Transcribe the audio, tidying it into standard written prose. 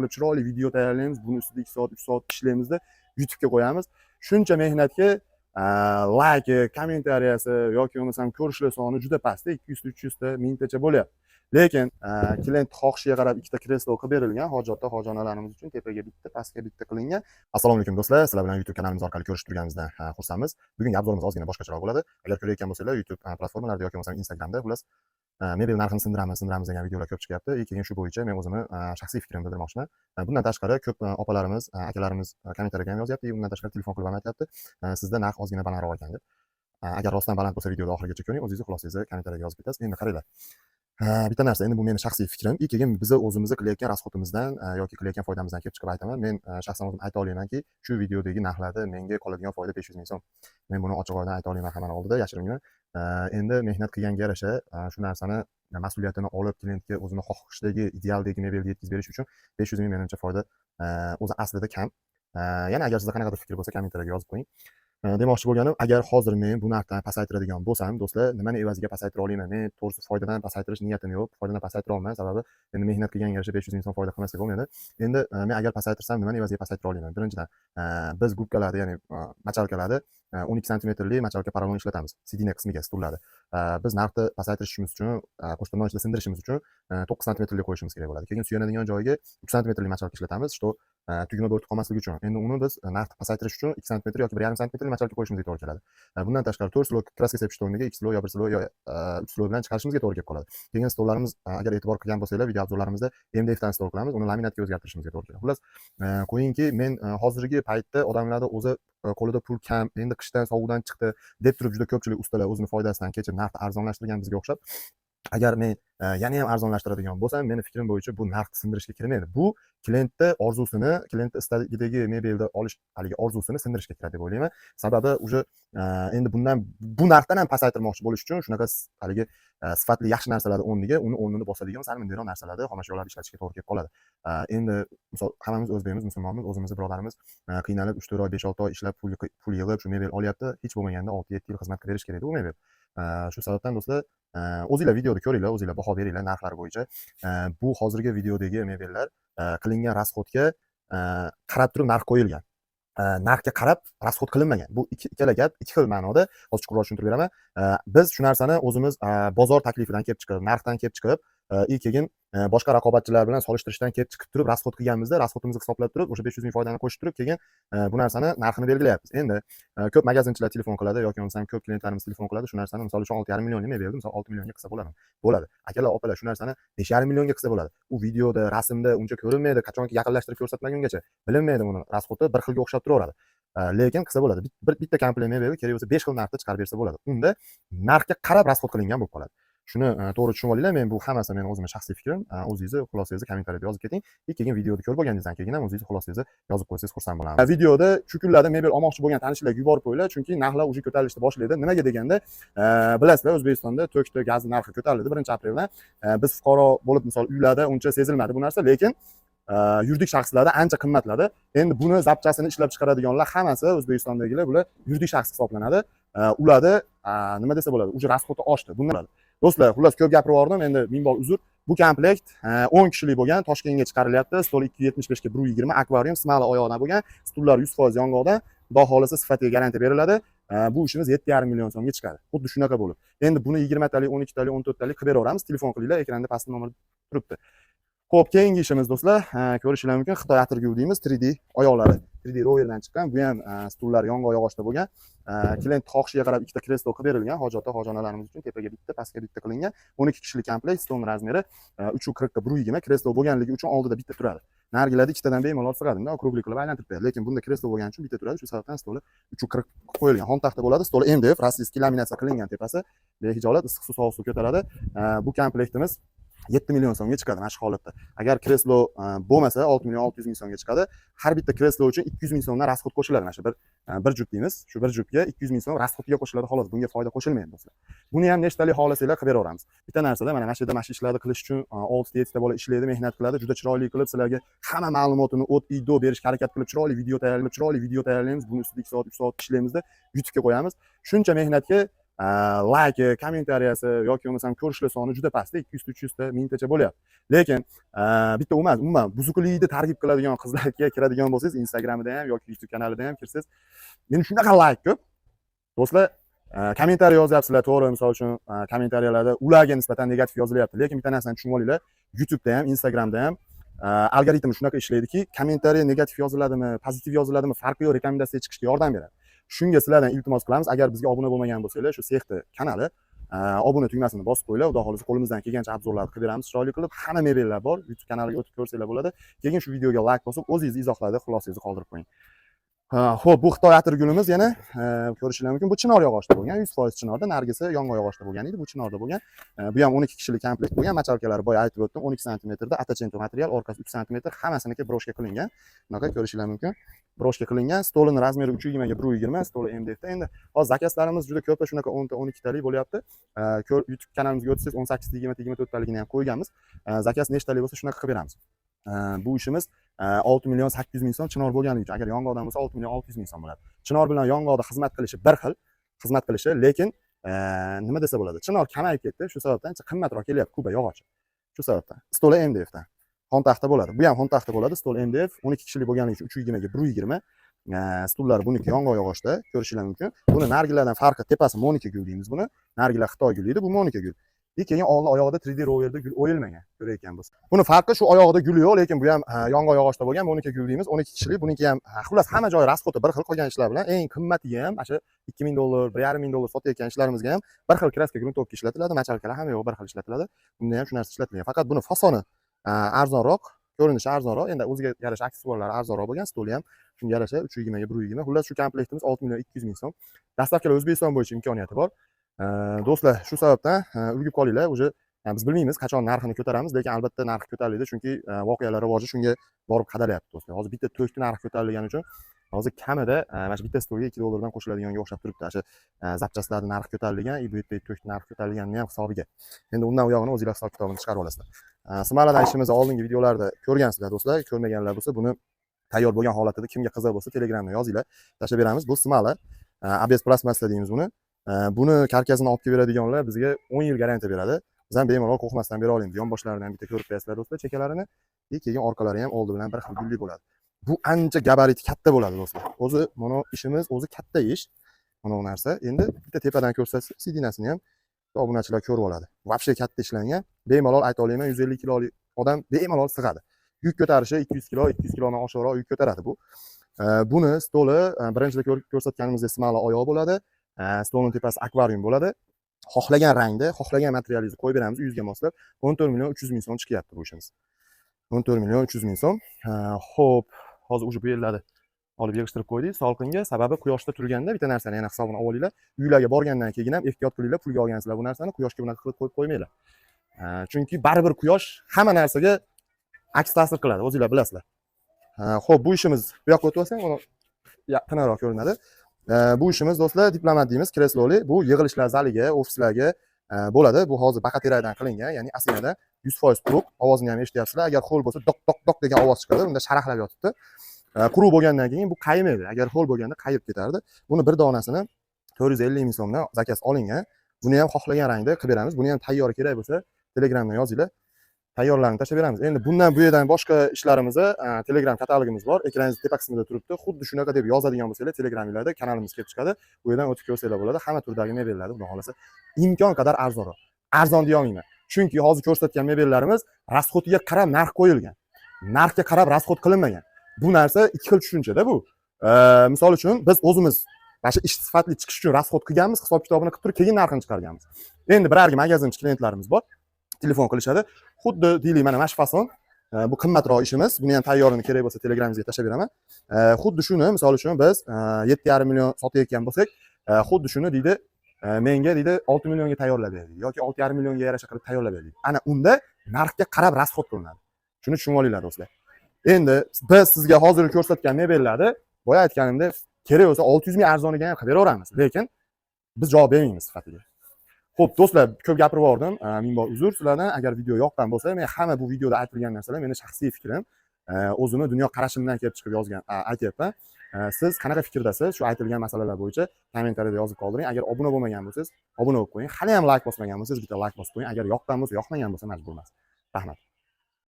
Qilib chiroyli video tayyorlaymiz, buni ustida 2 soat, 3 soat ishlaymizda, YouTubega qo'yamiz. Shuncha mehnatga layki, kommentariyasi yoki bo'lmasam ko'rishlar soni juda pastda, 200 ta, 300 ta, 1000 tacha bo'lyapti. Lekin klient xohishiga qarab ikkita kreslo qilib berilgan hojatda hojonalarimiz uchun, tepaga bitta, pastga bitta qilingan. Assalomu alaykum, do'stlar! Sizlar bilan YouTube kanalimiz orqali ko'rishib turganimizdan xursandmiz. Bugungi обзор imiz ozgina boshqacharoq bo'ladi. Agar ko'rayotgan bo'lsanglar, YouTube platformalarida yoki bo'lmasam Instagramda, xullas, mebel narxini sindiramiz, sindiramiz degan videolar ko'p chiqyapti. И keyin shu bo'yicha men o'zimni shaxsiy fikrimni bildirmoqchiman. Bundan tashqari ko'p opalarimiz, akalarimiz kommentariyaga ham yozyapti и undan tashqari telefon qilib ham aytyapti, sizda narx ozgina balandroq ekan deb. Agar rostdan baland bo'lsa, videoni oxirigacha ko'ring, o'zingizni xulosangizni kommentariyaga yozib ketasiz. Endi qaranglar, bitta narsa, endi bu meni shaxsiy fikrim и keyin bizni o'zimizni qilayotgan расход imizdan yoki qilayotgan foydamizdan kelib chiqib aytaman. Men shaxsan o'zim ayta olamanki, shu videodagi narxlarda menga qoladigan foyda 500 000 so'm. Men buni ochiq oydin ayta olaman, hammani oldida yashirmayman. Endi mehnat qilganga yarasha shu narsani mas'uliyatini olib, klientga o'zini xohishidagi idealdagi mebelni yetkazib berish uchun 500 000 menimcha foyda o'zi aslida kam. Yana agar sizda qanaqadir fikr bo'lsa, kommentariyaga yozib qo'ying. Demoqchi bo'lganim, agar hozir men bu narxdan pasaytiradigan bo'lsam, do'stlar, nimani evaziga pasaytira olaman? Men to'g'risi foydadan pasaytirish niyatim yo'q, foydadan pasaytira olmayman, sababi endi mehnat qilganga yarasha 500 000 so'm foyda qilmasak bo'lmaydi. Endi men agar pasaytirsam, nimani evaziga pasaytira olaman? Birinchidan, biz губка larda, ya'ni мочалка larda 12 santimetrli мочалка поролон ishlatamiz сиденье qismiga, stullarda. Biz narxni pasaytirishimiz uchun, qo'shtirnoq ichida sindirishimiz uchun 9 santimetrli qo'yishimiz kerak bo'ladi. Keyin suyanadigan joyiga 3 santimetrli мочалка ishlatamiz, что tugma bo'rtib qolmasligi uchun. Endi uni biz narxni pasaytirish uchun 2 santimetr yoki 1,5 santimetrli мочалка qo'yishimizga to'g'ri keladi. Bundan tashqari to'rt слой краска sepish o'rniga ikki слой yo bir слой yo uch слой bilan chiqarishimizga to'g'ri kelib qoladi. Keyin stollarimiz, agar e'tibor qilgan bo'lsanglar, video обзор larimizda MDFdan stol qilamiz, uni laminatga o'zgartirishimizga to'g'ri keladi. Xullas, qo'yingki, men hozirgi paytda odamlarda o'zi qo'lida pul kam, endi qishdan, sovuqdan chiqdi deb turib, juda ko'pchilik ustalar o'zini foydasidan kechib narxni arzonlashtirgan bizga o'xshab. Agar men yana ham arzonlashtiradigan bo'lsam, meni fikrim bo'yicha bu narxni sindirishga kirmaydi. Bu klientni orzusini, klientni istagidagi mebelni olish haligi orzusini sindirishga kiradi deb o'ylayman. Sababi уже endi bundan, bu narxdan ham pasaytirmoqchi bo'lish uchun shunaqa haligi sifatli yaxshi narsalarni o'rniga uni o'rnini bosadigan sal mundayroq narsalarni, xomashyolarni ishlatishga to'g'ri kelib qoladi. Endi misol, hammamiz o'zbekmiz, musulmonmiz, o'zimizni birodarimiz qiynalib 3-4 oy, 5-6 oy ishlab, pul yig'ib shu mebel olyapti. Hech bo'lmaganda 6-7 yil xizmat qilib berish kerak bu mebel. Shu sababdan, do'stlar, o'zinglar videoda ko'ringlar, o'zinglar baho beringlar narxlari bo'yicha. Bu hozirgi videodagi mebellar qilingan расход ga qarab turib narx qo'yilgan. Narxga qarab расход qilinmagan. Bu ikkala gap ikki xil ma'noda, hozir chuqurroq tushuntirib beraman. Biz shu narsani o'zimiz bozor taklifidan kelib chiqib, narxdan kelib chiqib и keyin boshqa raqobatchilar bilan solishtirishdan kelib chiqib turib расход qilganimizda, расход imizni hisoblab turib, o'sha 500 000 foydani qo'shib turib, keyin bu narsani narxini belgilayapmiz. Endi ko'p magazinchilar telefon qiladi yoki bo'lmasam ko'p klientlarimiz telefon qiladi, shu narsani misol uchun 6,5 millionlik mebelni misol 6 millionga qilsa bo'ladimi? Bo'ladi. Akalar, opalar, shu narsani 5,5 millionga qilsa bo'ladi. U videoda, rasmda uncha ko'rinmaydi, qachonki yaqinlashtirib ko'rsatmagungacha bilinmaydi, uni расход i bir xilga o'xshab turaveradi. Lekin qilsa bo'ladi. Bitta komplekt mebelni kerak bo'lsa 5 xil narxda chiqarib bersa bo'ladi. Unda narxga qarab расход qilingan bo'lib qoladi. Shuni to'g'ri tushunib olinglar. Men bu hammasi meni o'zimni shaxsiy fikrim. O'zingizni xulosangizni kommentariyada yozib keting. И keyin videoni ko'rib bo'lganingizdan keyin ham o'zingizni xulosangizni yozib qo'ysangiz, xursand bo'laman. Videoda shu kunlarda mebel olmoqchi bo'lgan tanishlarga yuborib qo'yinglar, chunki narxlar уже ko'tarilishni boshlaydi. Nimaga deganda, bilasizlar, O'zbekistonda tokda, gazni narxi ko'tarildi 1-apreldan. Biz fuqaro bo'lib, misol, uylarda uncha sezilmadi bu narsa, lekin yuridik shaxslarda ancha qimmatladi. Endi buni запчасть ini ishlab chiqaradiganlar hammasi O'zbekistondagilar, bular yuridik shaxs hisoblanadi. Ularda nima desa bo'ladi, уже расход i oshdi. Bundan, do'stlar, xullas, ko'p gapirib yubordim, endi ming bor uzr. Bu komplekt 10 kishilik bo'lgan, Toshkentga chiqarilyapti. Stol 2,75 ga 1,20, akvarium смола oyog'idan bo'lgan, stullar 100% yong'oqdan. Xudo xohlasa, sifatiga garantiya beriladi. Bu ishimiz 7,5 million so'mga chiqadi. Xuddi shunaqa bo'lib. Endi buni 20 talik, 12 talik, 14 talik qilib beraveramiz. Telefon qilinglar, ekranda pastda nomer turibdi. Xo'p, keyingi ishimiz, do'stlar, ko'rishinglar mumkin, Xitoy atirgul deymiz, 3D oyoqlari. 3D roverdan chiqqan. Bu ham stullar yong'oq yog'ochda bo'lgan. Klient xohishiga qarab ikkita kreslo qilib berilgan. Hojatda hojonalarimiz uchun tepaga bitta, pastga bitta qilingan. 12 kishilik komplekt, stolni размер i 3,40 ga 1,20, kreslo bo'lganligi uchun oldida bitta turadi. Narigilarda ikkitadan bemalol sig'adi, bunday округлый qilib aylantirib qo'yadi. Lekin bunda kreslo bo'lgani uchun bitta turadi. Shu sababdan stoli 3,40 qo'yilgan. Xom taxta bo'ladi. Stoli MDF, российский, laminatsiya qilingan tepasi. Behijolat issiq suv, sovuq suv ko'taradi. Bu komplektimiz 7 million so'mga chiqadi mana shu holatda. Agar kreslo bo'lmasa, 6 million 600 ming so'mga chiqadi. Har bitta kreslo uchun 200 ming so'mdan расход qo'shiladi. Mana shu bir juft deymiz. Shu bir juftga 200 ming so'm расход ga qo'shiladi xolos. Bunga foyda qo'shilmaydi, do'stlar. Buni ham nechtalik xohlasanglar qilib beraveramiz. Bitta narsada mana shu yerda mana shu ishlarni qilish uchun 6 ta 7 ta bola ishlaydi, mehnat qiladi. Juda chiroyli qilib sizlarga hamma ma'lumotini от и до berishga harakat qilib, chiroyli video tayyorlab, chiroyli video tayyorlaymiz. Buni ustida 2 soat, 3 soat ishlaymizda, YouTubega qo'yamiz. Shuncha mehnatga Layki, kommentariyasi yoki bo'lmasam ko'rishlar soni juda pastda, 200 ta, 300 ta, 1000 tacha bo'lyapti. Lekin bitta u emas, umuman buzuklikni targ'ib qiladigan qizlarga kiradigan bo'lsangiz, Instagramida ham yoki YouTube kanalida ham kirsangiz, endi shunaqa layk ko'p, do'stlar. Kommentariy yozyapsizlar, to'g'ri, misol uchun kommentariyalarda ularga nisbatan negativ yozilyapti, lekin bitta narsani tushunib olinglar: YouTubeda ham, Instagramda ham algoritm shunaqa ishlaydiki, kommentariy negativ yoziladimi, pozitiv yoziladimi, farqi yo'q, rekomendatsiya chiqishga yordam beradi. Shunga sizlardan iltimos qilamiz, agar bizga obuna bo'lmagan bo'lsanglar, shu sexni kanali obuna tugmasini bosib qo'yinglar. Xudo xohlasa, qo'limizdan kelgancha обзор lar qilib beramiz chiroyli qilib. Hamma mebellar bor, YouTube kanaliga o'tib ko'rsanglar bo'ladi. Keyin shu videoga layk bosib, o'zingiz izohlarda xulosangizni qoldirib qo'ying. Ho'p, bu Xitoy atirgulimiz yana ko'rishinglar mumkin. Bu chinor yog'ochda bo'lgan, 100% chinorda, nargisi yong'oq yog'ochda bo'lgan edi, bu chinorda bo'lgan. Bu ham 12 kishilik komplekt bo'lgan. Мочалка lari, boya aytib o'tdim, 12 santimetrda, Атаченто material, orqasi 3 santimetr, hammasiniki брошка qilingan. Bunaqa ko'rishinglar mumkin. Брошка qilingan. Stolini размер i 320 ga 120, stoli MDFda. Endi hozir заказ larimiz juda ko'p, shunaqa 10 ta, 12 talik bo'lyapti. YouTube kanalimizga o'tsangiz, 18 ta, 20 ta, 24 taligini ham qo'yganmiz. Заказ nechtalik bo'lsa, shunaqa qilib beramiz. Bu ishimiz 6 million 800 ming so'm chinor bo'lganligi uchun. Agar yong'oqdan bo'lsa, 6 million 600 ming so'm bo'ladi. Chinor bilan yong'oqda xizmat qilishi bir xil, xizmat qilishi, lekin nima desa bo'ladi? Chinor kamayib ketdi, shu sababdan ancha qimmatroq kelyapti Kuba yog'ochi. Shu sababdan. Stoli MDFdan. Xontaxta bo'ladi. Bu ham xontaxta bo'ladi. Stol MDF, 12 kishilik bo'lganligi uchun 320 ga 120. Stullar buniki yong'oq yog'ochda, ko'rishinglar mumkin. Buni nargilardan farqi, tepasi Monika gul deymiz buni. Nargilar Xitoy guli edi, bu Monika gul. И keyin oldi oyog'ida 3D roverda gul o'yilmagan, ko'rayotgan bo'lsa. Buni farqi shu, oyog'ida guli yo'q, lekin bu ham yong'oq yog'ochda bo'lgan, Monika gul deymiz, 12 kishilik, buniki ham, xullas, hamma joyi расход i bir xil qolgan ishlar bilan eng qimmatiga ham, o'sha 2000 dollar, 1,5 ming dollar sotayotgan ishlarimizga ham bir xil краска, грунтовка ishlatiladi, мочалка lar hamma yo'q bir xil ishlatiladi. Bunda ham shu narsa ishlatilgan. Faqat buni fasoni arzonroq, ko'rinishi arzonroq, endi o'ziga yarasha aksessuarlari arzonroq bo'lgan, stoli ham shunga yarasha 320 ga 120. Xullas, shu komplektimiz 6 million 200 ming so'm. Доставка lar O'zbekiston bo'yicha imkoniyati bor. Do'stlar, shu sababdan ulgurib qolinglar. Уже biz bilmaymiz, qachon narxini ko'taramiz, lekin albatta narx ko'tariladi, chunki voqealar rivoji shunga borib qadalyapti, do'stlar. Hozir bitta to'kni narxi ko'tarilgani uchun hozir kamida mana shu bitta stolga 2 dollardan qo'shiladiganga o'xshab turibdi. O'sha запчасть larni narxi ko'tarilgan, и bu yerda to'kni narxi ko'tarilganini ham hisobiga. Endi undan u yog'ini o'zinglar hisob kitobini chiqarib olasizlar. Смола dan ishimizni oldingi videolarda ko'rgansizlar, do'stlar. Ko'rmaganlar bo'lsa, buni tayyor bo'lgan holatida kimga qiziq bo'lsa, Telegramda yozinglar, tashlab beramiz. Bu смола, ABS plastmassa deymiz buni. Buni karkasini olib kelib beradiganlar bizga 10 yil garantiya beradi. Biz ham bemalol qo'rqmasdan bera olamiz. Yonboshlaridan bitta ko'rib qo'yasizlar, do'stlar, chekkalarini. И keyin orqalari ham oldi bilan bir xil gulli bo'ladi. Bu ancha gabariti katta bo'ladi, do'stlar. O'zi mana ishimiz o'zi katta ish. Mana bu narsa. Endi bitta tepadan ko'rsatsa, сиденья sini ham obunachilar ko'rib oladi. Вообще katta ishlangan. Bemalol ayta olaman, 150 kilolik odam bemalol sig'adi. Yuk ko'tarishi 200 kilo, 200 kilodan oshiqroq yuk ko'taradi bu. Buni stoli birinchida ko'rsatganimizdek смола oyoq bo'ladi. Stolning tepasi akvarium bo'ladi. Xohlagan rangda, xohlagan materialingizni qo'yib beramiz uyingizga moslab. 14 million 300 ming so'm chiqyapti bu ishimiz. 14 million 300 ming so'm. Xo'p, hozir уже bu yerlarni olib yig'ishtirib qo'ydik salqinga. Sababi quyoshda turganda bitta narsani yana hisobini olib olinglar. Uylarga borgandan keyin ham ehtiyot qilinglar, pulga olgansizlar bu narsani, quyoshga bunaqa qilib qo'yib qo'ymanglar. Chunki baribir quyosh hamma narsaga aks ta'sir qiladi, o'zinglar bilasizlar. Xo'p, bu ishimiz bu yoqqa o'tib olsang, uni tiniqroq ko'rinadi. Bu ishimiz, do'stlar, diplomat deymiz, kresloli. Bu yig'ilishlar zaliga, ofislarga bo'ladi. Bu hozir baqateraydan qilingan, ya'ni осина dan, 100% quruq. Ovozini ham eshityapsizlar. Agar ho'l bo'lsa, doq doq doq degan ovoz chiqadi, unda sharaqlab yotibdi. Quruq bo'lgandan keyin bu qayimaydi. Agar ho'l bo'lganda qayib ketardi. Buni bir donasini 450 ming so'mdan заказ olingan. Buni ham xohlagan rangda qilib beramiz. Buni ham tayyor kerak bo'lsa, Telegramdan yozinglar. Tayyorlarni tashlab beramiz. Endi bundan bu yerdan boshqa ishlarimizni Telegram katalogimiz bor. Ekraningiz tepa qismida turibdi. Xuddi shunaqa deb yozadigan bo'lsanglar, Telegraminglarda kanalimiz kelib chiqadi. Bu yerdan o'tib ko'rsanglar bo'ladi. Hamma turdagi mebellarni, xudo xohlasa, imkon qadar arzonroq. Arzon deya olmayman. Chunki hozir ko'rsatgan mebellarimiz расход iga qarab narx qo'yilgan. Narxga qarab расход qilinmagan. Bu narsa ikki xil tushunchada bu. Misol uchun, biz o'zimiz mana shu ish sifatli chiqish uchun расход qilganmiz, hisob kitobini qilib turib, keyin narxini chiqarganmiz. Endi birarga magazinchi klientlarimiz bor. Telefon qilishadi. Xuddi deylik, mana shu fason, bu qimmatroq ishimiz. Buni ham tayyorini kerak bo'lsa, Telegramingizga tashlab beraman. Xuddi shuni, misol uchun, biz 7,5 million sotayotgan bo'lsak, xuddi shuni deydi, menga deydi, 6 millionga tayyorlab ber deydi yoki 6,5 millionga yarasha qilib tayyorlab ber deydi. Ana unda narxga qarab расход qilinadi. Shuni tushunib olinglar, do'stlar. Endi biz sizga hozir ko'rsatgan mebellarni, boya aytganimdek, kerak bo'lsa 600 ming arzoniga ham qilib beraveramiz, lekin biz javob bermaymiz sifatiga. Xo'p, do'stlar, ko'p gapirib yubordim. Ming bor uzr sizlardan. Agar video yoqqan bo'lsa, men hamma bu videoda aytilgan narsalar meni shaxsiy fikrim, o'zimni dunyo qarashimdan kelib chiqib yozgan, aytyapman. Siz qanaqa fikrdasiz shu aytilgan masalalar bo'yicha, kommentariyada yozib qoldiring. Agar obuna bo'lmagan bo'lsangiz, obuna bo'lib qo'ying. Hali ham layk bosmagan bo'lsangiz, bitta layk bosib qo'ying. Agar yoqqan bo'lsa, yoqmagan bo'lsa, majbur emas. Rahmat.